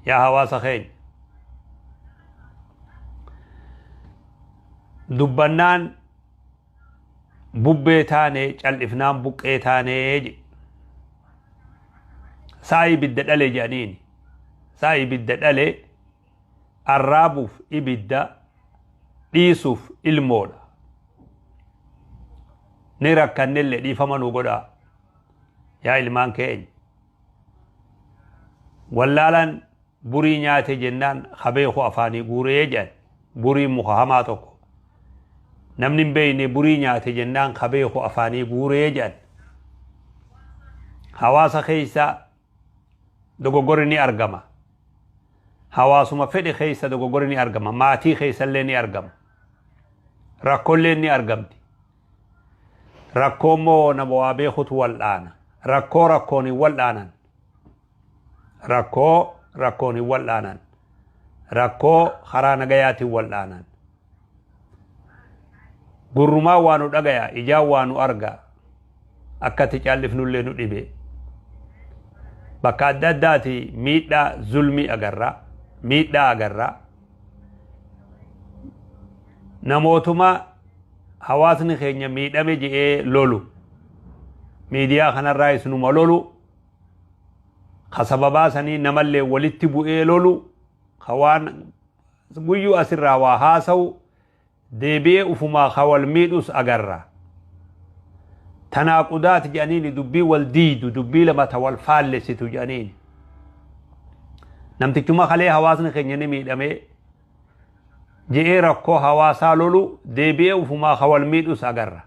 Yaa hawaasa keenya. Dubbannaan bubbee taane, cal'ifnaan buqqee taane jedhe. Sa'a ibidda dhale jedhaniini. Sa'a ibidda dhale arraabuuf ibidda, dhiisuuf ilmoodha. Ni rakkannellee, dhiifama nu godhaa. Yaa ilmaan keenya. Wallaalaan burii nyaate jennaan habeeku afaanii guuree jedhan. Buriin muka hamaa tokko. Namni hin beekne burii nyaate jennaan habeeku afaanii guuree jedhan. Hawaasa keessa dogoggorri ni argama. Hawaasuma fedhe keessa dogoggorri ni argama. Maatii keessallee ni argama. Rakkoollee ni argamti. Rakkoo immoo nama waa beekutu wal'aana. Rakkoo rakkoon hin wal'aanan. Rakkoo rakkoon hin wal'aanan. Rakkoo karaa nagayaatiin wal'aanan. Gurrumaa waa nu dhagaya, ijaan waa nu arga. Akkatti callifnullee nu dhibe. Bakka adda addaati miidhaa zulmii agarra. Miidhaa agarra. Namootuma hawaasni keenya miidhame je'ee lolu. Miidiyaa kanarraa isinuma lolu. Ka sababaa sanii namallee walitti bu'ee lolu. Ka waan guyyuu asirraa waa haasa'u deebi'ee ufumaa ka wal miidhus agarra. Tanaaqudaat jedhaniini, dubbii wal diidu, dubbii lama ta wal faallessitu jedhaniini. Namtichuma kalee hawaasni keenya ni miidhamee je'ee rakkoo hawaasaa lolu deebi'ee ufumaa ka wal miidhus agarra.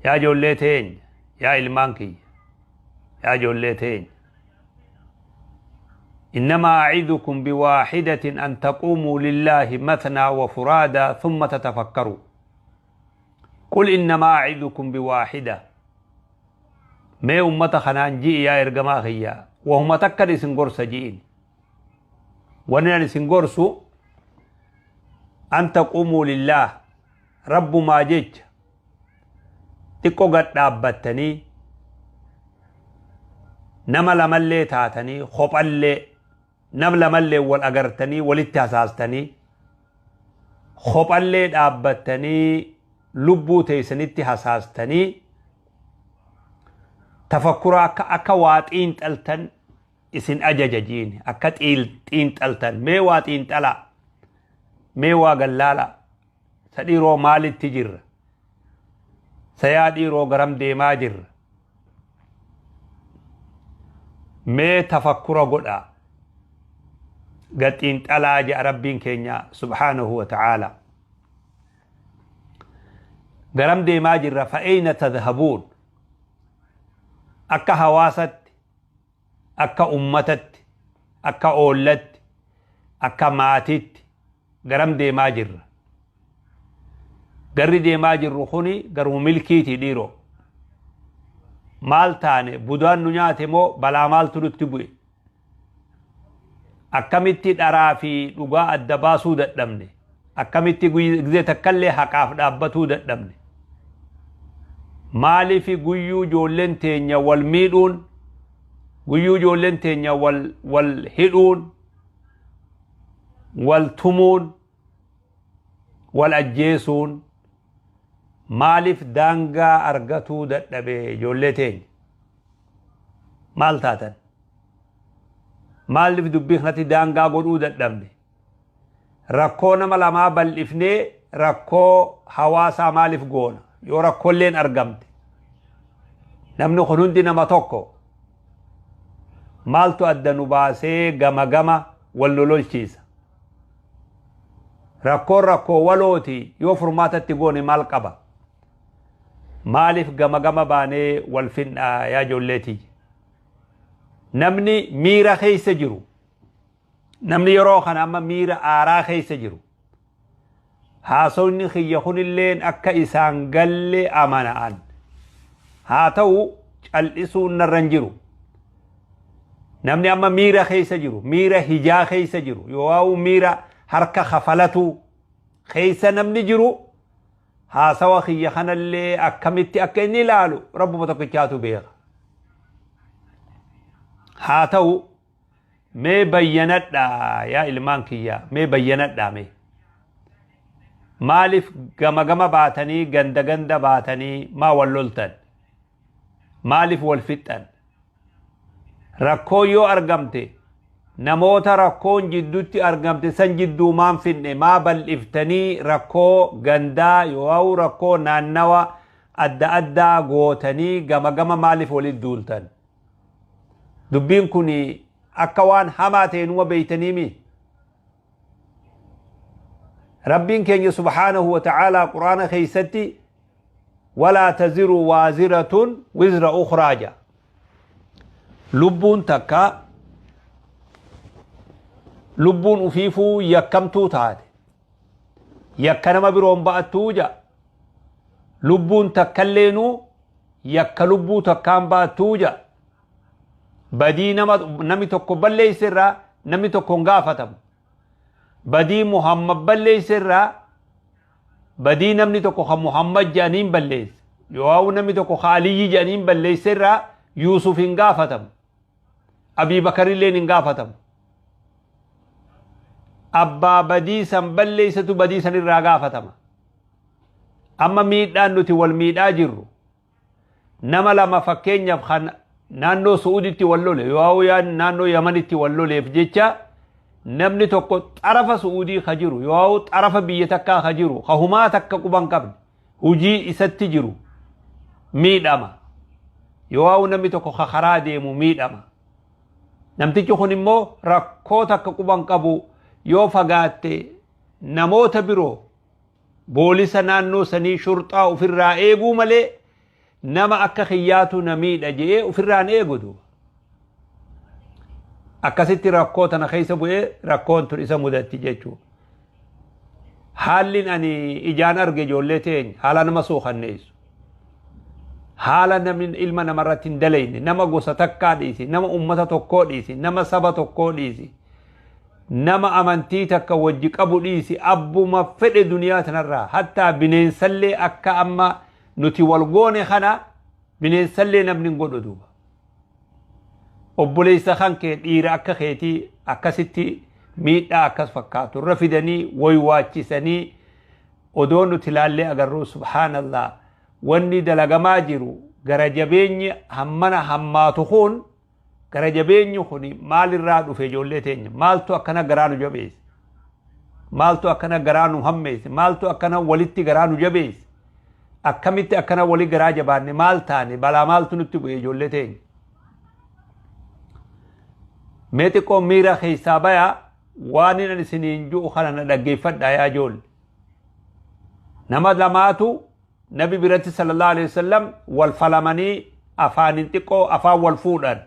Yaa ijoollee teenya, yaa ilmaan kiyya, yaa ijoollee teenya. إنما أعظكم بواحدة، أن تقوموا لله مثنى وفرادى ثم تتفكروا. قل إنما أعظكم بواحدة. Mee ummata kanaan ji'i, yaa ergamaa kiyyaa, wahuma takkan isin gorsa ji'in. Wanni an isin gorsu أن تقوموا لله, rabbumaa jecha xiqqoo gad dhaabbattanii, nama lamallee taatanii, kophallee nam lamallee wal agartanii walitti hasaastanii, kophallee dhaabbattanii lubbuu teessanitti hasaastanii, tafakkura akka waa xiinxaltan isin ajaja jiin. Akka xiinxaltan, mee waa xiinxalaa, mee waa gallaala. Sa dhiiroo, maalitti jirra? Sayaa dhiiroo, garam deemaa jirra? Mee tafakkura godhaa, gad xiinxalaa jedha Rabbiin keenya سبحانه وتعالى. Garam deemaa jirra? فأين تذهبون? Akka hawaasatti, akka ummatatti, akka oollatti, akka maatitti garam deemaa jirra? Garri deemaa jirru kuni garuma milkiiti dhiiroo? Maal taane? Budaan nu nyaate moo balaa maaltu nutti bu'e? Akkamitti dharaa fi dhugaa adda baasuu dadhabne? Akkamitti gizee takkallee haqaaf dhaabbatuu dadhabne? Maaliif guyyuu ijoolleen teenya wal miidhuun, guyyuu ijoolleen teenya wal hidhuun, wal tumuun, wal ajjeesuun maaliif daangaa argatuu dadhabe? Ijoollee teenya, maal taatan? Maaliif dubbii kanatti daangaa godhuu dadhabne? Rakkoo nama lamaa bal'ifnee rakkoo hawaasaa maaliif goona? Yoo rakkoolleen argamte, namni kun hundi nama tokko. Maaltu adda nu baasee gama gama wal lololchiisa? Rakkoon rakkoo walooti. Yoo furmaatatti goone maal qaba? Maaliif gama gama baanee wal finnaa? Yaa ijoolleetii, namni miira keessa jiru, namni yeroo kana amma miira aaraa keessa jiru, haasawni kiyya kunilleen akka isaan galle amana'an. Haa ta'u, cal'isuun narra hin jiru. Namni amma miira keessa jiru, miira hijaa keessa jiru, yoo miira harka kafalatu keessa namni jiru, haasawa kiyya kanallee akkamitti akka inni ilaalu Rabbuma tokkichaatu beeka. Haa ta'u, Mee bayyanadhaa yaa ilmaan kiyya, mee bayyanadhaa mee. Maaliif gama gama baatanii, ganda ganda baatanii maa wal loltan? Maaliif wal fixxan? Rakkoo yoo argamte, namoota rakkoon jidduutti argamte san jidduu maan finne? Maa bal'iftanii rakkoo gandaa yoo rakkoo naannawa adda addaa gootanii gama gama maaliif walitti duultan? Dubbiin kun akka waan hamaa ta'e numa beeytaniimi. Rabbiin keenya subhaanahu wa ta'aalaa Quraana keeysatti walaa taziru waaziratun wizra ukhraa jedha. Lubbuun takka lubbuun ufiifuu yakkamtuu taate yakka nama biroon ba'attuu jedha. Lubbuun takkalleenuu yakka lubbuu takkaan ba'attuu jedha. Badii nama namni tokko balleeyse irraa namni tokko hin gaafatamu. Badii Muhammad balleeyse irraa, badii namni tokko kan Muhammad jedhaniin balleeyse yoo namni tokko kan Aliyyi jedhaniin balleeyse irraa Yuusuf hin gaafatamu. Abii Bakarilleen hin gaafatamu. Abbaa badii san balleeysetu badii san irraa gaafatama. Amma miidhaan nuti wal miidhaa jirru, nama lama fakkeenyaaf kan naannoo Su'uuditti wal lole yoo naannoo Yamanitti wal loleef jecha, namni tokko xarafa Su'uudii ka jiru yoo xarafa biyya takkaa ka jiru ka humaa takka quban qabne hujii isatti jiru miidhama. Yoo namni tokko ka karaa deemu miidhama. Namtichi kun immoo rakkoo takka quban qabu, yoo fagaatte namoota biroo boolisa naannoo sanii shurxaa ofirraa eeguu malee nama akka kiyyaatu na miidha je'ee ofirraan eegu duuba. Akkasitti rakkoo tana keessa bu'ee rakkoon tun isa mudatti jechuudha. Haalli ani ijaan arge, ijoollee teenya, haala nama suukanneessu. Haala namni ilma namarratti hin dalayne, nama gosa takkaa dhiisi, nama ummata tokkoo dhiisi, nama saba tokkoo dhiisi, nama amantii takka wajji qabu dhiisi, abbuma fedhe duniyaa tanarraa hattaa bineensallee akka amma nuti wal goone kana bineensallee namni hin godhu duuba. Obboleessa kan kee dhiira akka keetii akkasitti miidhaa akkas fakkaatu irra fidanii waywaachisanii odoo nuti ilaallee agarru, subhaanallah, wanni dalagamaa jiru gara jabeenyi hammana hammaatu kun, gara jabeenyi kun maalirraa dhufe, ijoollee teenya? Maaltu akkana garaa nu jabeesse? Maaltu akkana garaa nu hammeesse? Maaltu akkana walitti garaa nu jabeesse? Akkamitti akkana wali garaa jabaanne? Maal taane? Balaa maaltu nutti bu'e, ijoollee teenya? Mee xiqqoo miira keessaa bayaa, waan inni isiniin ji'u kana na dhaggeeffadhaa yaa ijoolle. Nama lamaatu nabi biratti sallallahu alaihi wasallam wal falamanii afaanin xiqqoo afaan wal fuudhan.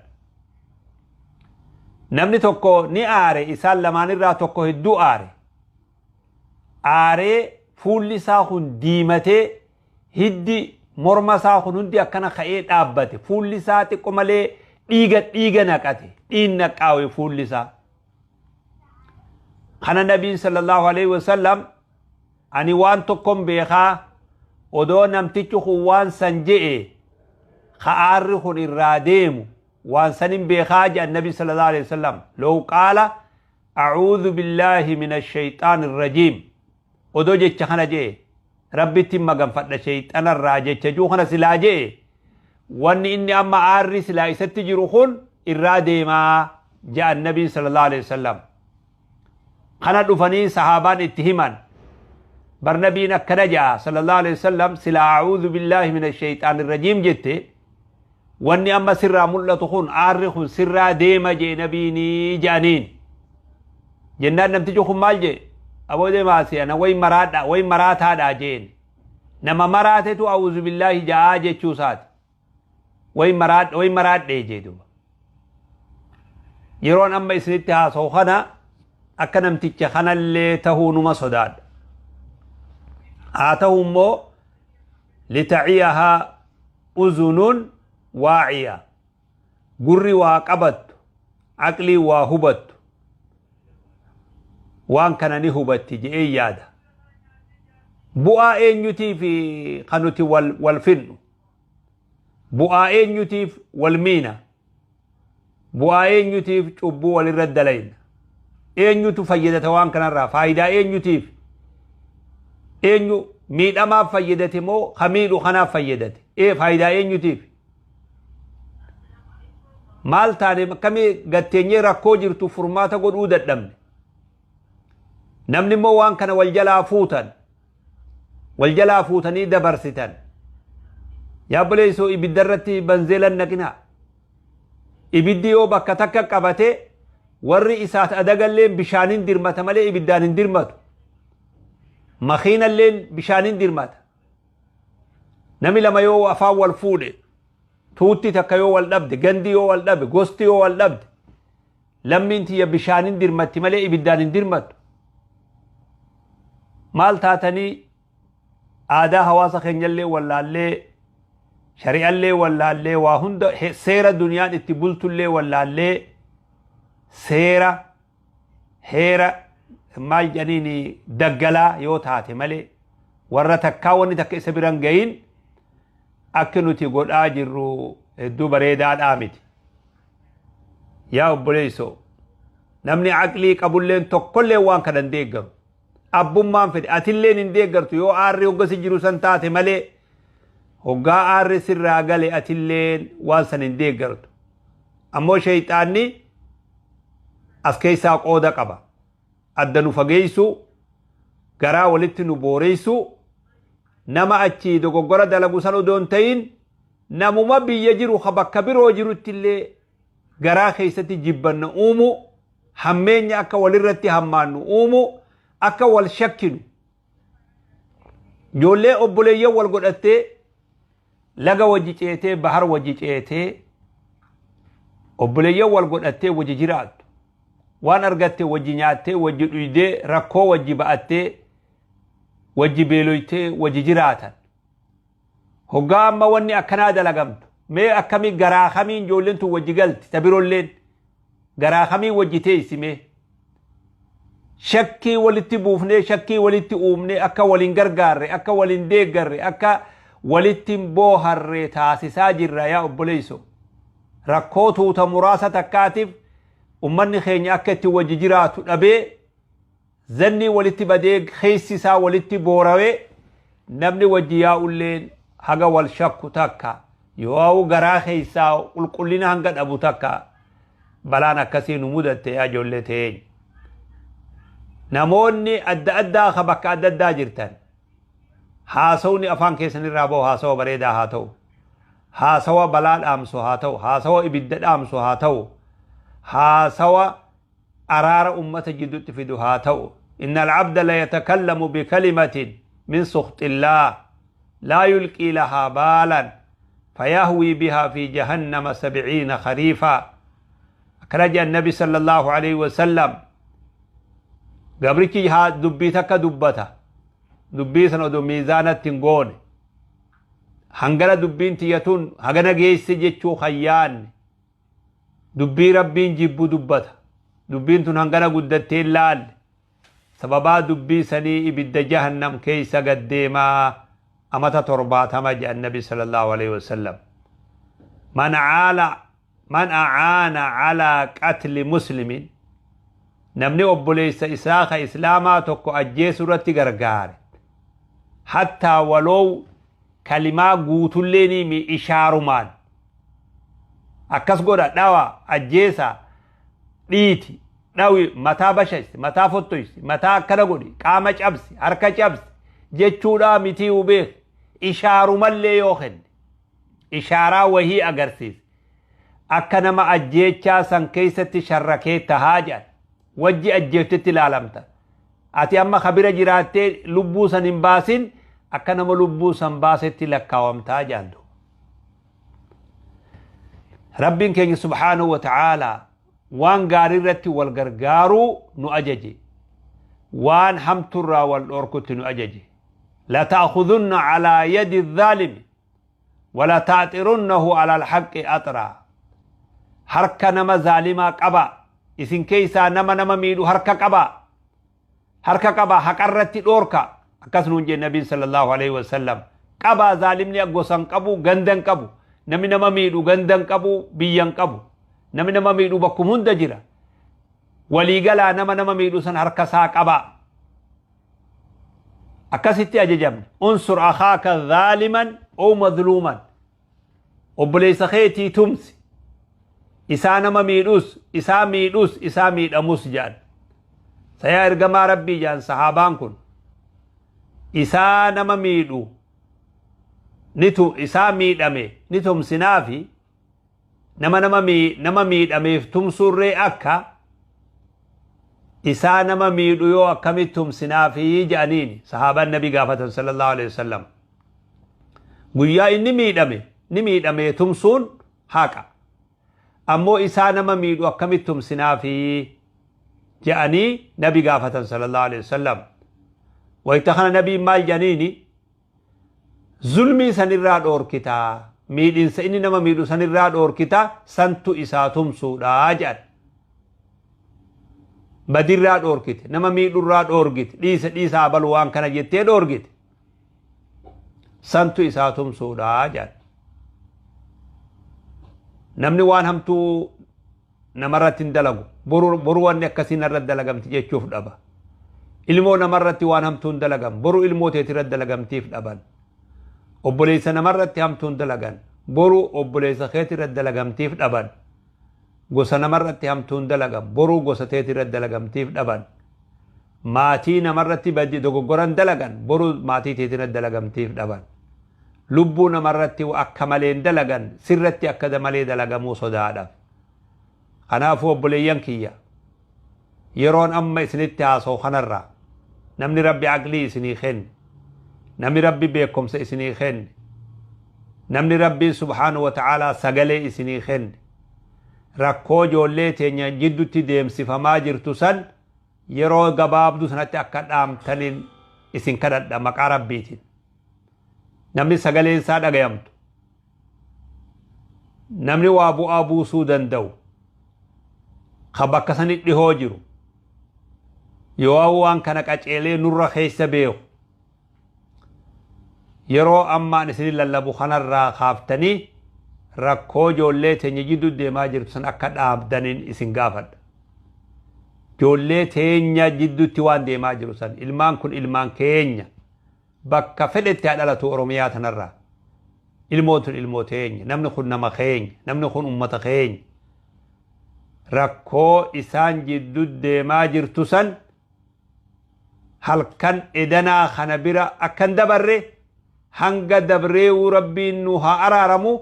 Namni tokko ni aare, isaan lamaanirraa tokko hedduu aare. Aaree fuulli isaa kun diimatee, hiddi morma isaa kun hundi akkana ka'ee dhaabbate. Fuulli isaa xiqqoo malee dhiiga dhiiga naqate, dhiin naqqaawe fuulli isaa. Kana nabiin sallallahu alaihi wasallam, ani waan tokkon beekaa, odoo namtichi kun waan san je'e ka aarri kun irraa deemu waan sanin beekaa jedhan nabi sallallahu alaihi wasallam. Law qaala a'uudhu billaahi min ashayxaan irrajiim, odoo jecha kana je'e, rabbitti maganfadha shayxanarraa jecha juu kana silaa je'e, wanni inni amma aarri silaa isatti jiru kun irraa deemaa jedhan nabiin sallallahu alaihi wasallam. Kana dhufanii sahaabaan itti himan, bar nabiin akkana ja'a sallallahu alaihi wasallam, silaa a'uudhu billaahi min ashayxaan irrajiim jette, wanni amma sirraa mul'atu kun, aarri kun sirraa deema jee nabiinii jedhaniin. Jennaan namtichi kun maal jee? Aboo deemaasi, ana way maraadha, way maraataadha jeen. Nama maraatetu a'uudhu billaahi ja'aa jechuu isaati. Way maraadhe, way maraadhe jee duuba. Yeroon amma isinitti haasa'u kana akka namticha kanallee tahuu numa sodaadha. Haa ta'u immoo litaciyahaa uzunun waaciya, gurri waa qabattu, aqlii waa hubattu waan kana ni hubatti je'ee yaada. Bu'aa eenyutiif kan nuti wal finnu? Bu'aa eenyutiif wal miina? Bu'aa eenyutiif cubbuu walirra dalayna? Eenyutu fayyadata waan kanarraa? Faayidaa eenyutiif? Eenyu miidhamaaf fayyadate moo ka miidhu kanaaf fayyadate? Ee, faayidaa eenyutiif? Maal taane? Akkamii gatteenyee rakkoo jirtu furmaata godhuu dadhabne? Namni immoo waan kana wal jalaa fuutan, wal jalaa fuutanii dabarsitan. Yaa obboleessoo, ibidda irratti banzeelan naqinaa. Ibiddi yoo bakka takka qabate, warri isaat adagalleen bishaanin dirmata malee ibiddaan hin dirmatu. Makiinalleen bishaanin dirmata. Nami lama yoo afaan wal fuudhe, tuutti takka yoo wal dhabde, gandi yoo wal dhabe, gosti yoo wal dhabde, lammiin tiyya bishaanin dirmatti malee ibiddaan hin dirmattu. Maal taatanii aadaa hawaasa keenyallee wallaallee, shari'allee wallaallee, waa hunda, seera duniyaan itti bultullee wallaallee, seera heera maal jedhaniin daggalaa yoo taate malee, warra takkaa wanni takka isa biran gahin, akka nuti godhaa jirru hedduu bareedaadhaa miti. Yaa obboleessoo, namni aqlii qabulleen tokkollee waan kana hin deeggaru. Abbummaan fedhe atilleen hin deeggartu yoo aarri hoggasi jiru san taate malee. Hoggaa aarri sirraa gale atilleen waan san hin deeggartu. Ammoo sheeyxaanni as keessaa qooda qaba. Adda nu fageessu, garaa walitti nu booreessu, nama achii dogoggora dalagu san odoo hin ta'in, namuma biyya jiru ka bakka biroo jirutti illee garaa keessatti jibbanna uumu, hammeenya akka walirratti hammaannu uumu, akka wal shakkinu. Ijoollee obboleeyyan wal godhattee, laga wajji ceetee, bahar wajji ceetee, obboleeyyan wal godhattee wajji jiraattu, waan argatte wajji nyaattee, wajji dhuydee, rakkoo wajji ba'attee, wajji beeloytee wajji jiraatan, hoggaa amma wanni akkanaa dalagamtu, mee akkamii garaa kamiin ijoolleen tun wajji galti? Ta birolleen garaa kamiin wajji teessi? Mee shakkii walitti buufnee, shakkii walitti uumnee, akka waliin gargaarre, akka waliin deeggarre, akka walitti hin booharre taasisaa jirra. Yaa obboleeyso, rakkoo tuuta muraasa takkaatiif ummanni keenya akka itti wajji jiraatu dhabee, zannii walitti badee, keessi isaa walitti boorawee, namni wajji yaa'ulleen haga wal shakku takka yoo garaa keessaa qulqullina hanga dhabu takka, balaan akkasii nu mudatte. Yaa ijoollee teenya, namoonni adda addaa ka bakka adda addaa jirtan, haasawni afaan keessan irraa bahu haasawa bareedaa haa ta'u, haasawa balaa dhaamsu haa ta'u, haasawa ibidda dhaamsu haa ta'u, haasawa araara ummata jidduutti fidu haa ta'u. إن العبد ليتكلم بكلمة من سخط الله لا يلقي لها بالا فيهوي بها في جهنم 70 خريفا. Akkana النبي صلى الله عليه وسلم. Gabrichi haa dubbii takka dubbata, dubbii sana odoo miizaanatti hin goone, hangana dubbiin tiyyatuun hagana geesse jechuu hayyaanne, dubbii Rabbiin jibbu dubbata. Dubbiin tun hangana guddattee hin laalle, sababaa dubbii sanii ibidda jahannam keeysa gaddeemaa amata 70 jedhan Nabi صلى الله عليه وسلم. من عال من أعان على قتل مسلم, namni obboleessa isaa ka islaamaa tokko ajjeesu irratti gargaare, hattaa waloo kalimaa guutullee ni ishaarumaan akkas godha, dhawa, ajjeesa, dhiiti, dhawi, mataa bashaysi, mataa fottoysi, mataa akkana godhi, qaama cabsi, harka cabsi jechuudha mitii hubeek, ishaarumallee yoo kenne, ishaaraa wahii agarsiise, akka nama ajjeechaa san keessatti sharrakee tahaa jedhan. Wajji ajjeeftetti ilaalamta. Ati amma kabira jiraattee lubbuu san hin baasin, akka nama lubbuu san baasetti lakkaawamtaa jedhan. Rabbiin keenya سبحانه وتعالى waan gaarii irratti wal gargaaruu nu ajaje, waan hamturraa wal dhorkutti nu ajaje. لتأخذن على يد الظالم ولتأطرنه على الحق أطرا. Harka nama zaalimaa qaba, isin keeysaa nama nama miidhu harka qaba, harka qaba, haqarratti dhoorka, akkas nuun jee Nabiin صلى الله عليه وسلم. Qabaa, zaalimni gosan qabu, gandan qabu, namni nama miidhu gandan qabu, biyyan qabu. Namni nama miidhu bakkum hunda jira. Waliigalaa nama nama miidhu san harka isaa qabaa. Akkasitti ajajamne. Unsur akhaaka zaaliman oo mazluuman. Obboleessa keetii tumsi. Isaa nama miidhus, isaa miidhus, isaa miidhamus jedhan. Sayaa ergamaa Rabbii jedhan sahaabaan kun. Isaa nama miidhu ni tu isaa miidhame ni tumsinaafi nama nama nama miidhameef tumsuurree akka isaa nama miidhu yoo akkamitti tumsinaafi jedhaniini sahaabaan nabi gaafatan sallallahu alaihi wasallam. Guyyaa inni miidhame ni miidhamee tumsuun haqa. Ammoo isaa nama miidhu akkamitti tumsinaafi jedhanii nabi gaafatan sallallahu alaihi wasallam. Wayita kana nabiin maal jedhaniini? Zulmii sanirraa dhoorkitaa, miidhinsa inni nama miidhu sanirraa dhoorkitaa, santu isaa tumsuudha jedhan. Badirraa dhoorkite, nama miidhurraa dhoorgite, dhiisa dhiisaa balu waan kana jettee dhoorgite. Santu isaa tumsuudha jedhan. Namni waan hamtuu namarratti hin dalagu, boru boru wanni akkasii narratti dalagamti jechuuf dhaba. Ilmoo namarratti waan hamtuu hin dalagan, boru ilmoo teetirratti dalagamtiif dhaban. Obboleessa namarratti hamtuu hin dalagan, boru obboleessa keetirratti dalagamtiif dhaban. Gosa namarratti hamtuu hin dalagan, boru gosa teetirratti dalagamtiif dhaban. Maatii namarratti badii dogoggoran dalagan, boru maatii teetirratti dalagamtiif dhaban. Lubbuu namarratti akka malee hin dalagan, sirratti akka malee dalagamuu sodaadhaaf. Kanaafuu obboleeyyan kiyya, yeroon amma isinitti haasa'u kanarraa namni Rabbi aqlii isinii kenne, namni Rabbi beekumsa isinii kenne, namni Rabbiin subhaanahu wa ta'aalaa sagalee isinii kenne, rakkoo ijoollee teenya jiddutti deemsifamaa jirtu san yeroo gabaabduu sanatti akka dhaamtaniin isin kadhadha maqaa Rabbiitiin. Namni sagaleen isaa dhagayamtu, namni waa bu'aa buusuu danda'u, ka bakka sani dhihoo jiru, yoo waan kana qaceelee nurra keessa beeku, yeroo ammaan isin lallabu kanarraa kaaftanii rakkoo ijoollee teenya jidduu deemaa jirtu san akka dhaabdaniin isin gaafadha. Ijoollee teenya jidduutti waan deemaa jiru san, ilmaan kun ilmaan keenya, bakka fedhetti haa dhalatu Oromiyaa tanarraa. Ilmoon tun ilmoo teenya, namni kun nama keenya, namni kun ummata keenya. Rakkoo isaan jidduu deemaa jirtu san halkan edanaa kana bira akkan dabarre, hanga dabreewuu Rabbiin nu haa araaramu,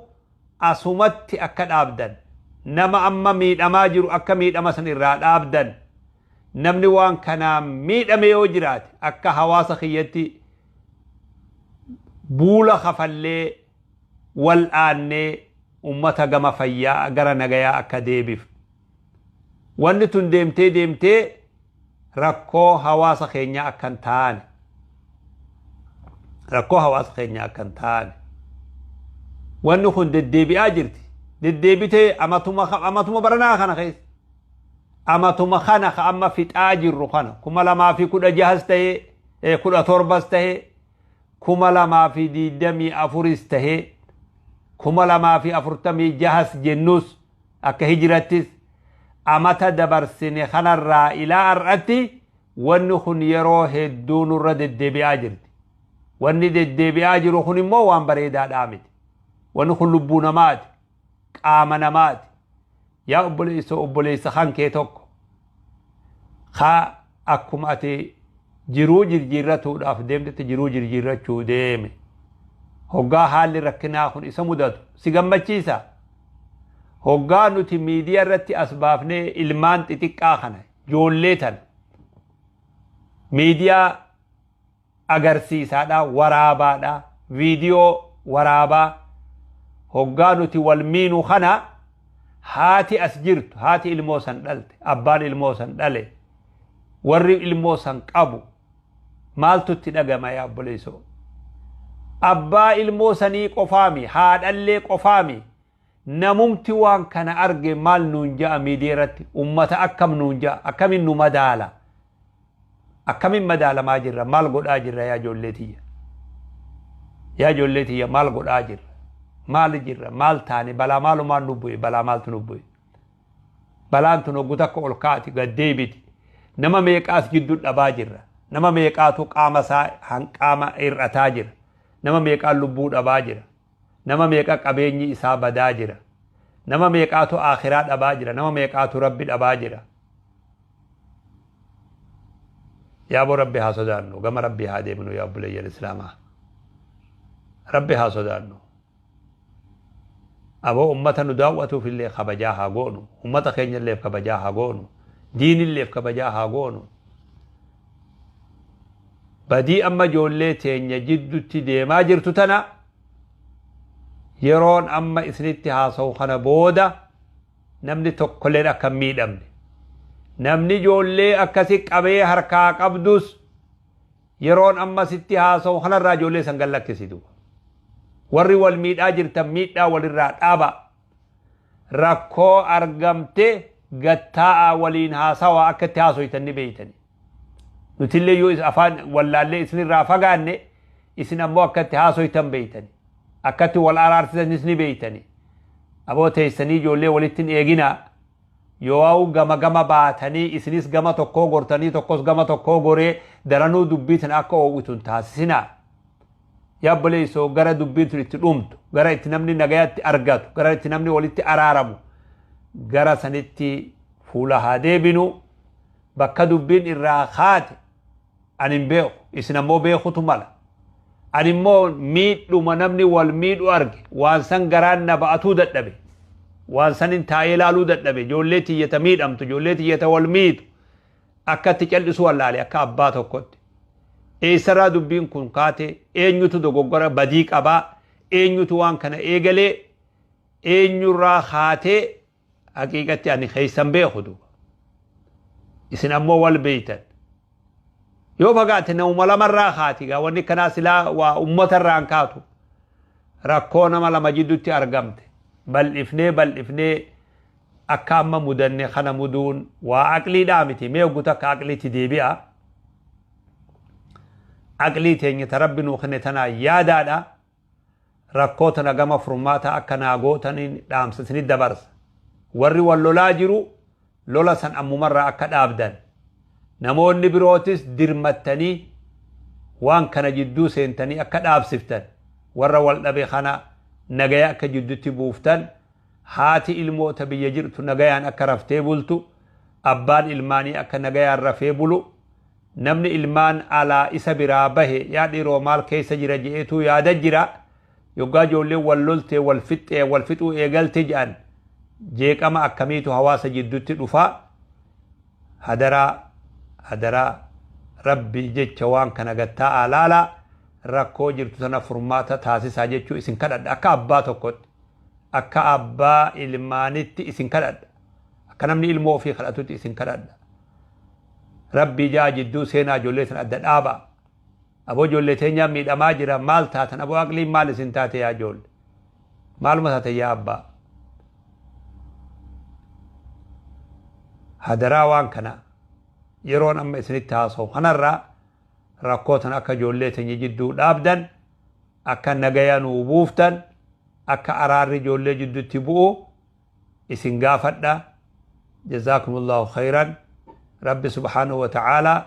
asumatti akka dhaabdan, nama amma miidhamaa jiru akka miidhama san irraa dhaabdan, namni waan kanaa miidhame yoo jiraate akka hawaasa kiyyatti buula kafallee wal aannee ummata gama fayyaa gara nagayaa akka deebif. Wanni tun deemtee deemtee rakkoo hawaasa keenyaa akka hin taane. Rakkoo hawaasa keenyaa akka hin taane. Wanni kun deddeebi'aa jirti. Deddeebitee amatuma baranaa kana keessa. Amatuma kana ka amma fixaa jirru kana 2016s ta'ee, 17s ta'ee, 2024s ta'ee, 2046s jennus akka hijirattis amata dabarsine kanarraa ilaa har'atti wanni kun yeroo hedduu nurra deddeebi'aa jirti. Wanni deddeebi'aa jiru kun immoo waan bareedaadhaa miti. Wanni kun lubbuu namaati, qaama namaati. Yaa obboleessa, obboleessa kan kee tokko ka akkuma ati jiruu jirjiirratuudhaaf deemtetti jiruu jirjiirrachuu deeme, hoggaa haalli rakkinaa kun isa mudatu si gammachiisa? Hoggaa nuti miidiyaa irratti as baafnee ilmaan xixiqqaa kana, ijoollee tana miidiyaa agarsiisaadha, waraabaadha, viidiyoo waraabaa hoggaa nuti wal miinu kana, haati as jirtu, haati ilmoo san dhalte, abbaan ilmoo san dhale, warri ilmoo san qabu maaltu itti dhagama yaa obboleessoo? Abbaa ilmoo sanii qofaami, haadhallee qofaami, namumti waan kana arge maal nuun ja'a? Miidiyaa irratti ummata akkam nuun ja'a? Akkamiin nu madaala? Akkamiin madaalamaa jirra? Maal godhaa jirra yaa ijoollee tiyya? Yaa ijoollee tiyya, maal godhaa jirra? Maal jirra? Maal taane? Balaa maalumaan nu bu'e? Balaa maaltu nu bu'e? Balaan tun hoggu takka ol kaati gad deebiti. Nama meeqaas jidduu dhabaa jirra. Nama meeqaatu qaama isaa hanqaama hir'ataa jira. Nama meeqaan lubbuu dhabaa jira. Nama meeqa qabeenyi isaa badaa jira. Nama meeqaatu akhiraa dhabaa jira. Nama meeqaatu Rabbi dhabaa jira. Yaaboo, Rabbi haa sodaannu, gama Rabbi haa deemnu. Yaa obboleeyyan Islaamaa, Rabbi haa sodaannu. Aboo, ummata nu daawwatuuf illee kabajaa haa goonu. Ummata keenya illeef kabajaa haa goonu. Diinilleef kabajaa haa goonu. Badii amma ijoollee teenya jiddutti deemaa jirtu tana, yeroon amma isinitti haasa'u kana booda namni tokkolleen akka hin miidhamne, namni ijoollee akkasi qabee harkaa qabdus yeroon amma sitti haasa'u kanarraa ijoollee san gallakkisitu. Warri wal miidhaa jirtan, miidhaa walirraa dhaaba. Rakkoo argamte gattaa'aa waliin haasawaa. Akka itti haasoytan ni beeytani. Nutillee yoo afaan wallaallee isinirraa fagaanne, isin ammoo akka itti haasoytan beeytani, akkatti wal araarsitanis ni beeytani. Aboo, teessanii ijoollee walitti hin eeginaa. Yoo gama gama baatanii, isinis gama tokkoo gortanii, tokkos gama tokkoo goree, daranuu dubbii tana akka oowwitu hin taasisinaa. Yaabboleessoo, gara dubbiin tun itti dhumtu, gara itti namni nagayatti argatu, gara itti namni walitti araaramu, gara sanitti fuula haa deebinu. Bakka dubbiin irraa kaate ani hin beeku, isin ammoo beekutu mala. Ani immoo miidhuma namni wal miidhu arge, waan san garaan na ba'atuu dadhabe, waan san hin taa'ee ilaaluu dadhabe. Ijoollee tiyyata miidhamtu, ijoollee tiyyata wal miitu akka itti cal'isuu wallaale. Akka abbaa tokkotti, eessarraa dubbiin kun kaate? Eenyutu dogoggora badii qabaa? Eenyutu waan kana eegalee? Eenyurraa kaatee? Haqiiqatti ani keessan beeku duuba, isin ammoo wal beeytan. Yoo fagaate namuma lamarraa kaati gaa. Wanni kanaa silaa waa ummatarraan kaatu. Rakkoo nama lama jiddutti argamte bal'ifnee bal'ifnee akka amma mudanne kana muduun waa aqliidhaa miti. Mee oggu takka aqliitti deebi'a. Aqlii teenya ta Rabbi nuu kenne tanaa yaadaadha. Rakkoo tana gama furmaata akka naa gootaniin dhaamsa isinit dabarsa. Warri wal lolaa jiru lola san ammumarraa akka dhaabdan, namoonni birootis dirmattanii waan kana jidduu seentanii akka dhaabsiftan, warra wal dhabe kana nagaya akka jiddutti buuftan, haati ilmoota biyya jirtu nagayaan akka raftee bultu, abbaan ilmaanii akka nagayaan rafee bulu, namni ilmaan alaa isa biraa bahe yaa dhiiroo maal keessa jira je'eetuu yaada jira. Yoggaa ijoolleen wal loltee wal fixxee wal fixuu eegalte jedhan, jeeqama akkamiitu hawaasa jidduutti dhufa? Hadaraa, hadaraa, Rabbii jecha waan kana gattaa'aa laalaa. Rakkoo jirtu tana furmaata taasisaa jechuu isin kadhadha. Akka abbaa tokkotti, akka abbaa ilmaanitti isin kadhadha. Akka namni ilmoo ofii kadhatutti isin kadhadha. Rabbii ja'a jidduu seenaa, ijoollee sana adda dhaaba. Aboo, ijoollee teenyaa miidhamaa jira. Maal taatan? Aboo, aqliin maal isin taate? Yaa ijoollee, maaluma taate? Yaa abbaa, hadaraa, waan kana yeroon amma isinitti haasa'u kanarraa rakkoo tana akka ijoollee teenya jidduu dhaabdan, akka nagaya nuu buuftan, akka araarri ijoollee jidduutti bu'u isin gaafadha. Jazaakumullahu khayran. Rabbi subhaanahu wa ta'aalaa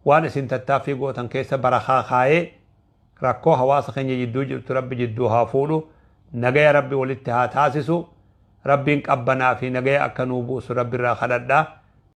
waan isin tattaaffii gootan keessa barakaa kaayee, rakkoo hawaasa keenya jidduu jirtu Rabbi jidduu haa fuudhu. Nagaya Rabbi walitti haa taasisu. Rabbiin qabbanaa fi nagaya akka nuu buusu Rabbi irraa kadhadha.